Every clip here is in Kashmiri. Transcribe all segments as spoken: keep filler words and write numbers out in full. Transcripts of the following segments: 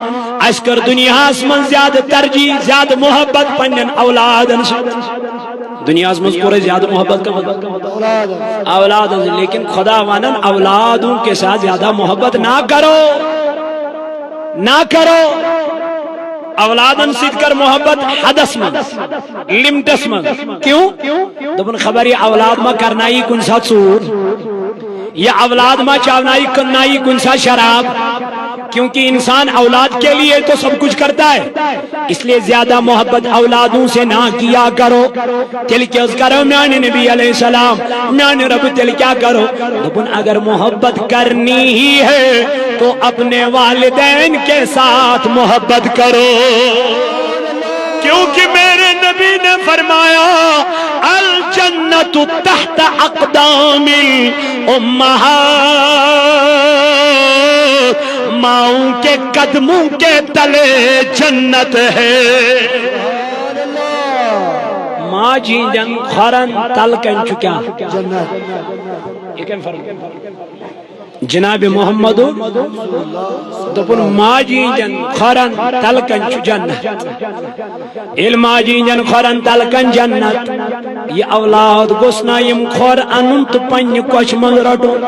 اسہِ کٔر دُنیاہس منٛز زیادٕ ترجیح، زیادٕ محبت پننٮ۪ن اولادن سۭتۍ۔ دُنیاہس منٛز کوٚر اسہِ زیادٕ محبت کمن؟ اولادن سۭتۍ۔ لیکن خدا ونان، اولادوں کے ساتھ زیادہ محبت نہ کرو، نہ کرو۔ اولادن سۭتۍ کر محبت حدس منٛز، لمٹس منٛز۔ کیوں؟ دوٚپُن، خبر یہِ اولاد ما کرنایی کُنہِ ساتہٕ ژوٗر، یہِ اولاد ما چاونایی، کٕننایی کُنہِ ساتہٕ شراب، کیونکہ انسان اولاد کے لیے تو سب کچھ کرتا ہے، اس لیے زیادہ محبت اولادوں سے نہ کیا کرو۔ تیٚلہِ کیٛاہ حظ کرو میانہِ نبی علیہ السلام، میانہِ رب تیٚلہِ کیٛاہ کرو؟ دوٚپُن، اگر محبت کرنی ہی ہے تو اپنے والدین کے ساتھ محبت کرو، کیونکہ میرے نبی نے فرمایا، الجنت تحت اقدام الامہات، ماؤں کے قدموں کے تلے جنت ہے۔ ماجہِ ہٕنٛدٮ۪ن کھۄرن تل کنہِ چھُ کیٛاہ؟ جنت۔ یہِ کٔمۍ فرموو؟ جناب محمد دوٚپُن، ماجہِ ہٕنٛدٮ۪ن کھۄرن تل کنہِ چھُ جنت۔ ییٚلہِ ماجہِ ہٕنٛدٮ۪ن کھۄرن تل کنہِ جنت، یہِ اولاد گوٚژھ نا یِم کھۄر انُن تہٕ پننہِ کۄچھِ منٛز رٹُن۔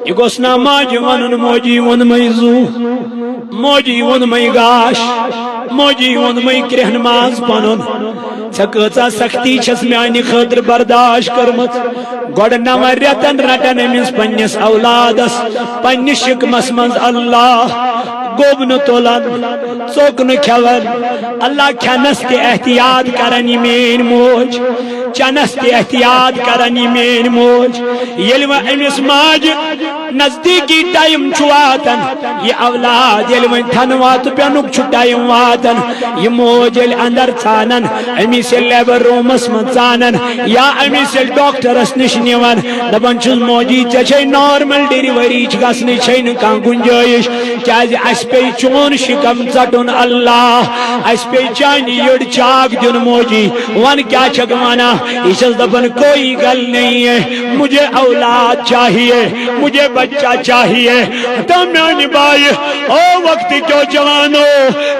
یہِ گوٚژھ نا ماجہِ ونُن، موجی ووٚنمَے زُو، موجی ووٚنمَے گاش، موجی ووٚنمَے کرٛیٚہن ماز پنُن۔ ژےٚ کۭژاہ سختی چھس میانہِ خٲطرٕ برداشت کٔرمٕژ۔ گۄڈٕ نون رٮ۪تن رٹن أمِس پننِس اولادس پننِس شِکمس منٛز اللہ گوٚب نہٕ تُلان، ژوٚک نہٕ کھٮ۪وان۔ اللہ کھٮ۪نس تہِ احتیاط کران یہِ میٲنۍ موج، چٮ۪نس تہِ احتیاط کران یہِ میٲنۍ موج۔ ییٚلہِ وۄنۍ أمِس ماجہِ نزدیٖکی ٹایم چھُ واتان، یہِ اولاد ییٚلہِ وۄنۍ تھنہٕ واتہٕ پینُک چھُ ٹایم واتان، یہِ موج ییٚلہِ اندر ژانان، أمِس ییٚلہِ لیبر روٗمس منٛز ژانان یا أمِس ییٚلہِ ڈاکٹرس نِش نِوان، دپان چھُس، موجی، ژےٚ چھے نارمل ڈیلیوری گژھنٕچ چھے نہٕ کانٛہہ گُنجٲیِش، کیازِ اسہِ پیٚیہِ چون شِکم ژٹُن۔ اللہ، اسہِ پیٚیہِ چانہِ یٔڈ چاک دیُن، موجی۔ ون کیا چھکھ ونان؟ یہ چھس دپان، کوئی گل نہیں ہے، مجھے اولاد چاہیے، مجھے بچہ چاہیے۔ تو میانہِ بایہِ، او وقت کیو جوانو،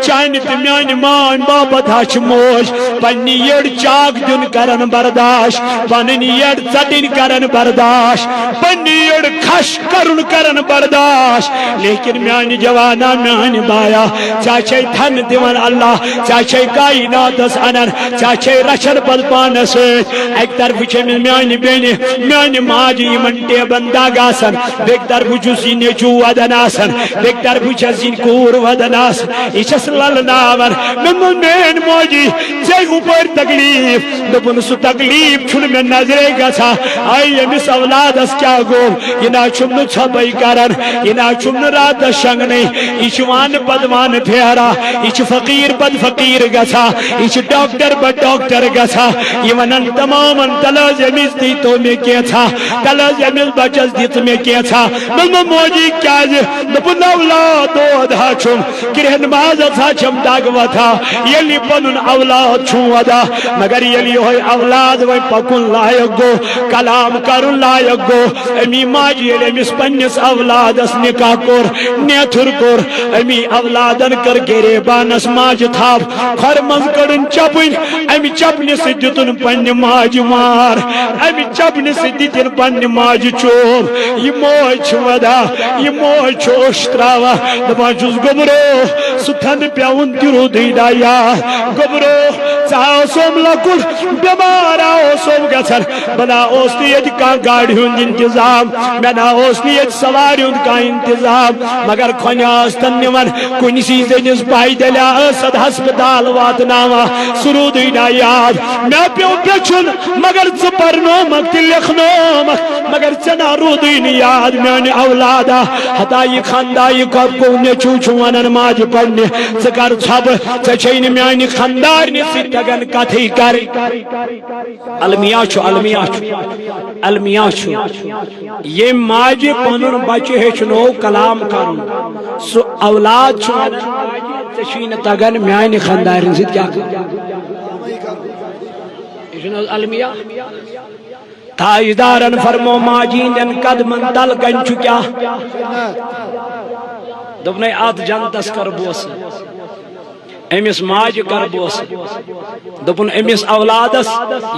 چانہِ تہٕ میانہِ مانۍ باپتھ ہا چھِ موج پننہِ یٔڈ چاک دیُن کران برداشت، پنٕنۍ یٔڈ ژٹٕنۍ کران برداشت، پننہِ یٔڈ کھش کرُن کران برداشت۔ لیکن میانہِ جوانا، میانہِ بایا، ژےٚ چھے تھن دِوان اللہ، ژےٚ چھے کائناتس انان، ژےٚ چھے رچھان پتہٕ پانس سۭتۍ۔ اکہِ طرفہٕ چھے مےٚ میانہِ بیٚنہِ، میانہِ ماجہِ یِمن ٹیبن دگ آسان، بیٚکہِ طرفہٕ چھُس یہِ نیٚچوٗ ودان آسان، بیٚکہِ طرفہٕ چھس یہِ کوٗر ودان آسان، یہِ چھس للناوان۔ مےٚ ووٚن، میٲنۍ موجی، ژےٚ ہُپٲرۍ تکلیف؟ دوٚپُن، سُہ تکلیف چھُنہٕ مےٚ نظرے گژھان۔ آے، ییٚمِس اولادس کیٛاہ گوٚو؟ یہِ نہ چھُم نہٕ ژھۄپے کران، یہِ نہ چھُم نہٕ راتس شۄنٛگنے۔ یہِ چھُ وانہٕ پتہٕ وانہٕ پھیران، یہِ چھُ فقیٖر پتہٕ فقیٖر گژھان، یہِ چھُ ڈاکٹر پتہٕ ڈاکٹر گژھان۔ یہِ ونان تمامن، تلہٕ حظ ییٚمِس دیٖتو مےٚ کینٛژھا، تلہٕ حظ ییٚمِس بچس دِژ مےٚ کینٛژھا۔ دوٚپمَس، موجی کیٛازِ؟ دوٚپُن، اولاد دود ہا چھُم۔ کرٛہن مازس ہا چھم دگ وۄتھان، ییٚلہِ یہِ پنُن اولاد چھُم ودا۔ مگر ییٚلہِ یِہوٚے اولاد وۄنۍ پکُن لایق گوٚو، کلام کرُن لایق گوٚو، امی ماجہِ ییٚلہِ أمِس پننِس اولادس نکاح کوٚر، نیتھُر کوٚر، امی اولادن کٔر غریبانس ماجہِ تھپھ، کھۄرٕ منٛز کٔڑٕن چپٕنۍ، امہِ چپنہِ سۭتۍ دیُتُن پننہِ ماجہِ مار، امہِ چپنہِ سۭتۍ دِتِن پننہِ ماجہِ چوب۔ یہِ موج چھِ ودا، یہِ موج چھِ اوٚش تراوان، دپان چھُس، گوٚبرو، سُہ تھنہٕ پیوُن تہِ روٗدٕے نہ یاد۔ گوٚبرو، ژٕ ہا اوسُم لۄکُٹ، بٮ۪مار ہا اوسُم گژھان، بہٕ نہ اوس نہٕ ییٚتہِ کانٛہہ گاڑِ ہُنٛد انتظام، مےٚ نہ اوس نہٕ ییٚتہِ سوارِ ہُنٛد کانٛہہ انتظام، مگر کھۄنہِ ٲس تن نِوان کُنسی زٔنِس پیدلیا ٲسَتھ ہسپتال واتناوان۔ سُہ روٗدٕے نہ یاد۔ مےٚ پیوٚو بیچھُن، مگر ژٕ پرنومکھ تہٕ لیکھنومکھ، مگر ژےٚ نہ روٗدٕے نہٕ یاد میانہِ اولادہ۔ ہتا یہِ خندا، یہِ کۄپکو نیٚچوٗ چھُ ونان ماجہِ پننہِ، ژٕ کر ژھۄپہٕ، ژےٚ چھے نہٕ میانہِ خندارنہِ سۭتۍ تگان کتھٕے کرٕنۍ۔ المیہ چھُ، المیہ چھُ، المیہ چھُ۔ ییٚمۍ ماجہِ پنُن بچہِ ہیٚچھنوو کلام کرُن، سُہ اولاد چھُ ونان، ماجہِ، ژےٚ چھُے نہٕ تگان میانہِ خندارٮ۪ن سۭتۍ کیٛاہ کرُن۔ یہِ چھُنہٕ حظ المیہ؟ تاجدارن فرمو، ماجہِ ہٕنٛدٮ۪ن قدمن تل کنہِ چھُ کیٛاہ؟ دوٚپنَے، "اَتھ جنتَس کر بوسہٕ، أمِس ماجہِ کر بوسہٕ۔" دوٚپُن، "أمِس اولادس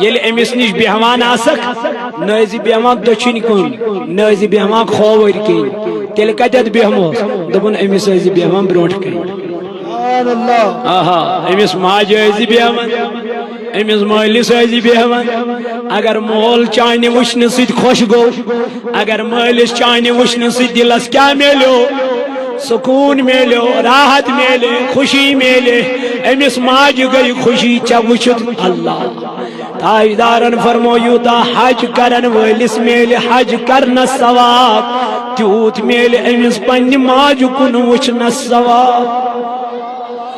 ییٚلہِ أمِس نِش بیہوان آسکھ، نہ ٲسۍ بیہوان دٔچھِنۍ کُن، نہ ٲسۍ بیہوان کھووٕرۍ کِنۍ، تیٚلہِ کتٮ۪تھ بیہموس؟" دوٚپُن، "أمِس ٲسۍ بیہوان برونٛٹھ کَنہِ۔" سبحان اللہ۔ آہا، أمِس ماجہِ ٲسۍ بیہوان، أمِس مٲلِس ٲسۍ بیہوان۔ اگر مول چانہِ وٕچھنہٕ سۭتۍ خۄش گوٚو، اگر مٲلِس چانہِ وٕچھنہٕ سۭتۍ دِلس کیٛاہ میلیو؟ سکوٗن میلیو، راحت میلے، خوشی میلے۔ أمِس ماجہِ گٔے خوشی ژےٚ وٕچھِتھ۔ اللہ۔ تاجدارن فرمو، یوٗتاہ حج کرن وٲلِس میلہِ حج کرنس ثواب، تیوٗت میلہِ أمِس پننہِ ماجہِ کُن وٕچھنس ثواب۔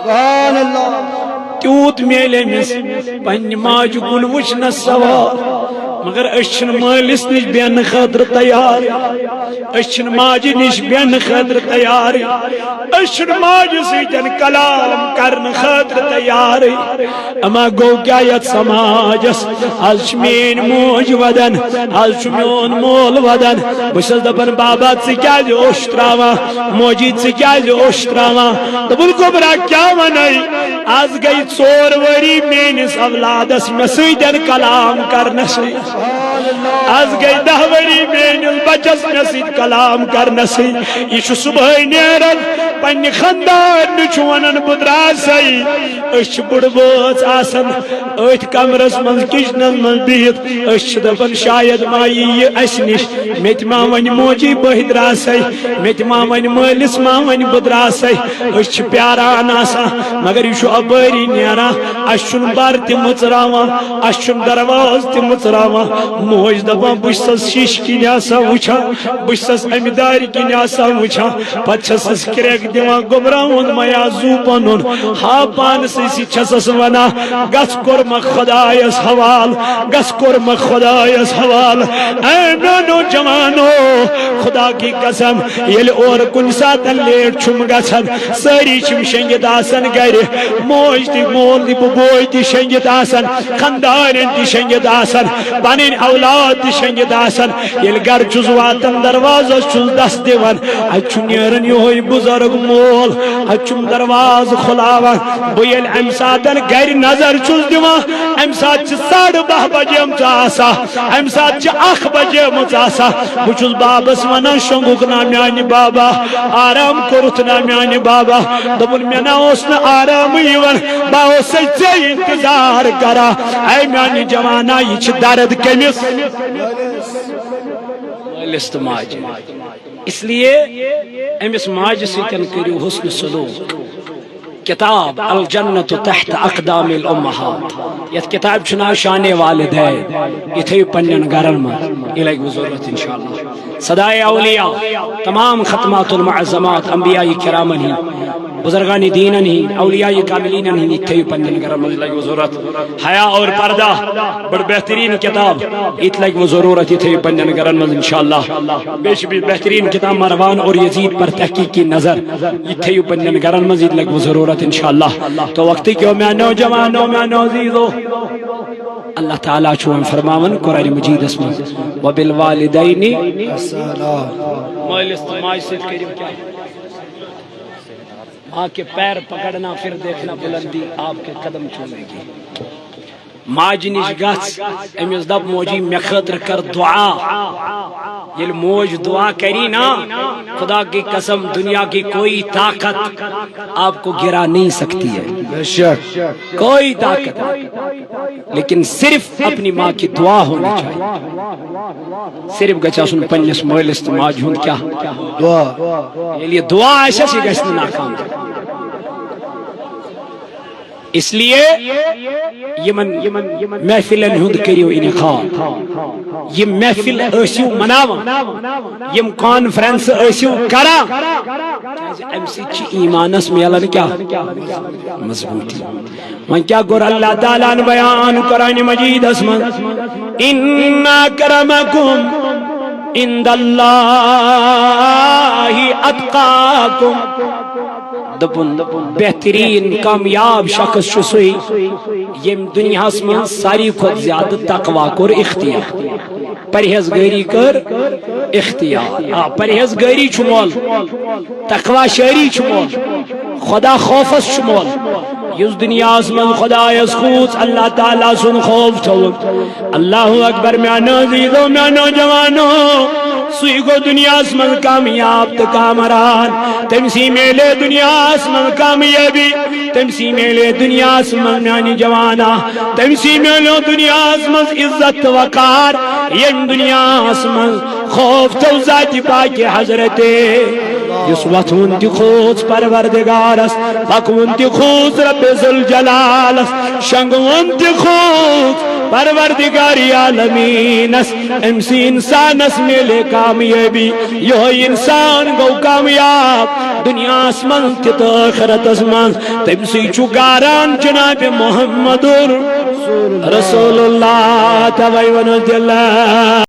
سبحان اللہ۔ تیوٗت میلہِ أمِس پننہِ ماجہِ کُن وٕچھنس ثواب۔ مگر أسۍ چھِنہٕ مٲلِس نِش بیٚہنہٕ خٲطرٕ تیار، أسۍ چھِنہٕ ماجہِ نِش بیٚہنہٕ خٲطرٕ تیار، أسۍ چھِنہٕ ماجہِ سۭتۍ کلام کرنہٕ خٲطرٕ تیار۔ اما گوٚو کیٛاہ یتھ سماجس؟ از چھِ میٲنۍ موج ودان، از چھُ میون مول ودان۔ بہٕ چھُس دپان، "بابا، ژٕ کیٛازِ اوٚش تراوان؟ موجی، ژٕ کیٛازِ اوٚش تراوان؟" دوٚپُن، "گوٚبرا، کیٛاہ ونے؟ از گٔے ژور ؤری میٲنِس اولادس مےٚ سۭتۍ کلام کرنس۔ از گٔے دَہ ؤری میٲنِس بچس مےٚ سۭتۍ کلام کرنس۔ یہِ چھُ صبحٲے نیران، پننہِ خاندارنہِ چھُ ونان، بہٕ درٛاسے۔" أسۍ چھِ بُڈٕ بٲژ آسان أتھۍ کمرس منٛز، کچنس منٛز بِہِتھ۔ أسۍ چھِ دپان، شاید ما یی یہِ اسہِ نِش، مےٚ تہِ ما ونہِ موجی، بہٕ درٛاسے، مےٚ تہِ ما ونہِ مٲلِس، ما ونہِ بہٕ درٛاسے۔ أسۍ چھِ پیاران آسان، مگر یہِ چھُ اپٲری نیران۔ اسہِ چھُنہٕ بر تہِ مٕژراوان، اسہِ چھُنہٕ دروازٕ تہِ مٕژراوان۔ موج دپان، بہٕ چھسس شیشہِ کِنۍ آسان وٕچھان، بہٕ چھسس امہِ دارِ کِنۍ آسان وٕچھان، پتہٕ چھسس کرٛٮ۪کھ دِوان، گوٚبراوُن ما یا زُو پنُن۔ ہا، پانسٕے سۭتۍ چھسس ونان، گژھ کوٚرمکھ خۄدایس حوال، گژھ کوٚرمکھ خۄدایس حوال۔ اے میانیو جوانو، خدا کی قسم، ییٚلہِ اورٕ کُنہِ ساتن لیٹ چھُم گژھان، سٲری چھِم شیٚنگِتھ آسان گرِ، موج تہِ، مول تہِ، بہٕ بوے تہِ شیٚنگِتھ آسان، خاندارٮ۪ن تہِ شیٚنگِتھ آسان، پنٕنۍ اولاد تہِ شیٚنگِتھ آسان۔ ییٚلہِ گرٕ چھُس واتان، دروازس چھُس دس دِوان، اتہِ چھُ نیران یِہوٚے بُزرگ مول، اتہِ چھُم دروازٕ کھُلاوان۔ بہٕ ییٚلہِ امہِ ساتن گرِ نظر چھُس دِوان، امہِ ساتہٕ چھِ ساڑٕ باہ بجیمژٕ آسان، امہِ ساتہٕ چھِ اکھ بجیمٕژ آسان۔ بہٕ چھُس بابس ونان، شۄنٛگُکھ نا میانہِ بابا، آرام کوٚرُتھ نا میانہِ بابا؟ دوٚپُن، مےٚ نا اوس نہٕ آرامٕے یِوان، بہٕ اوسَے ژےٚ انتظار کران۔ اے میانہِ جوانا، یہِ چھِ درد کٔمِس؟ مٲلِس تہٕ ماجہِ۔ اس لیے أمِس ماجہِ سۭتۍ کٔرِو حسن سلوک۔ کتاب الجنت تحت اقدام الامہات، یتھ کتاب چھُ ناو شان والدین، یہِ تھٲیِو پننٮ۪ن گرن منٛز، یہِ لگہِ وۄنۍ ضرورت انشاءاللہ۔ صدائے اولیاء، تمام ختمات المعظمات، انبیاء کرامن ہٕنٛدۍ، بزرگان دینن ہٕنٛدۍ، اولیاء کاملینن ہٕنٛدۍ، یہِ تھٲیِو پننٮ۪ن گرن منٛز، یہِ لگہِ وۄنۍ ضرورت۔ حیا اور پردہ، بڑ بہترین کتاب، یہِ تہِ لگہِ وۄنۍ ضرورت، یہِ تھٲیِو پننٮ۪ن گرن منٛز انشاءاللہ۔ بیٚیہِ چھِ بیٚیہِ بہترین کتاب مروان اور یزید پر تحقیق کی نظر، یہِ تہِ تھٲیِو پننٮ۪ن گرن منٛز، یہِ تہِ لگہِ وۄنۍ ضرورت انشاءاللہ۔ تو وقتٕکیو میانیو جوانو، میانیو عزیزو، اللہ تعالیٰ چھُ وۄنۍ فرماوان قرآن مجیدس منٛز، "وبالوالدین احسانا۔" مٲلِس تہٕ ماجہِ سۭتۍ کٔرِو کیٛاہ؟ ماں کے پیر پکڑنا، پھر دیکھنا بلندی آپ کے قدم چھونے کی۔ ماجہِ نِش گژھ، أمِس دپ، "موجی، مےٚ خٲطرٕ کر دعا۔" ییٚلہِ موج دعا کری نا، خدا کی قسم، دنیا کی کوئی طاقت آپ کو گرا نہیں سکتی ہے۔ بے شک۔ کوئی طاقت نہیں۔ لیکن صرف اپنی ماں کی دعا ہونی چاہیے۔ صرف گژھِ آسُن پننِس مٲلِس تہٕ ماجہِ ہُنٛد کیٛاہ؟ دعا۔ ییٚلہِ یہِ دعا آسٮ۪س، یہِ گژھِ نہٕ ناکام۔ اس لیے یِمن محفلن ہُنٛد کٔرِو انعقاد، یِم محفل ٲسِو مناوان، یِم کانفرنس ٲسِو کران، کیازِ امہِ سۭتۍ چھِ ایمانس میلان کیٛاہ؟ مضبوٗطی۔ وۄنۍ کیٛاہ کوٚر اللہ تعالیٰ ہن بیان قرآن مجیدس منٛز؟ "ان اکرمکم عند اللہ اتقاکم۔" دوٚپُن، بہترین کامیاب شخص چھُ سُے، ییٚمۍ دُنیاہس منٛز ساروی کھۄتہٕ زیادٕ تقوی کوٚر اختیار، پرہیزگٲری کٔر۔ اختیار۔ آ، پرہیزگٲری چھُ مۄل، تقوی شٲری چھُ مۄل، خدا خوفس چھُ مۄل۔ یُس دُنیاہس منٛز خدایس کھوٗژ، اللہ تعالیٰ سُنٛد خوف تھوٚوُن، اللہ اکبر۔ میانیو عزیزو، میانیو جوانو، سُے گوٚو دُنیاہس منٛز کامیاب تہٕ کامران۔ تٔمۍ سٕے میلے دُنیاہس منٛز کامیٲبی، تٔمۍ سٕے میلے دُنیاہس منٛز، میانہِ جوانا، تٔمۍ سٕے میلیو دُنیاہس منٛز عزت تہٕ وقار، ییٚمۍ دُنیاہس منٛز خوف تھوٚو ذاتِ پاکہِ حضرت۔ یُس وۄتھوُن تہِ کھوٗژ پروردگارس، پکوُن تہِ کھوٗژ رب ذوالجلالس، شۄنٛگوُن تہِ کھوٗژ پروردگار عالمینس۔ أمۍ سٕے انسانس میلے کامیٲبی، یِہوٚے انسان گوٚو کامیاب دُنیاہس منٛز تہِ تہٕ ٲخرتس منٛز۔ تٔمۍ سٕے چھُ گاران جناب محمد رسول اللہ۔ توے ونو دِلہٕ۔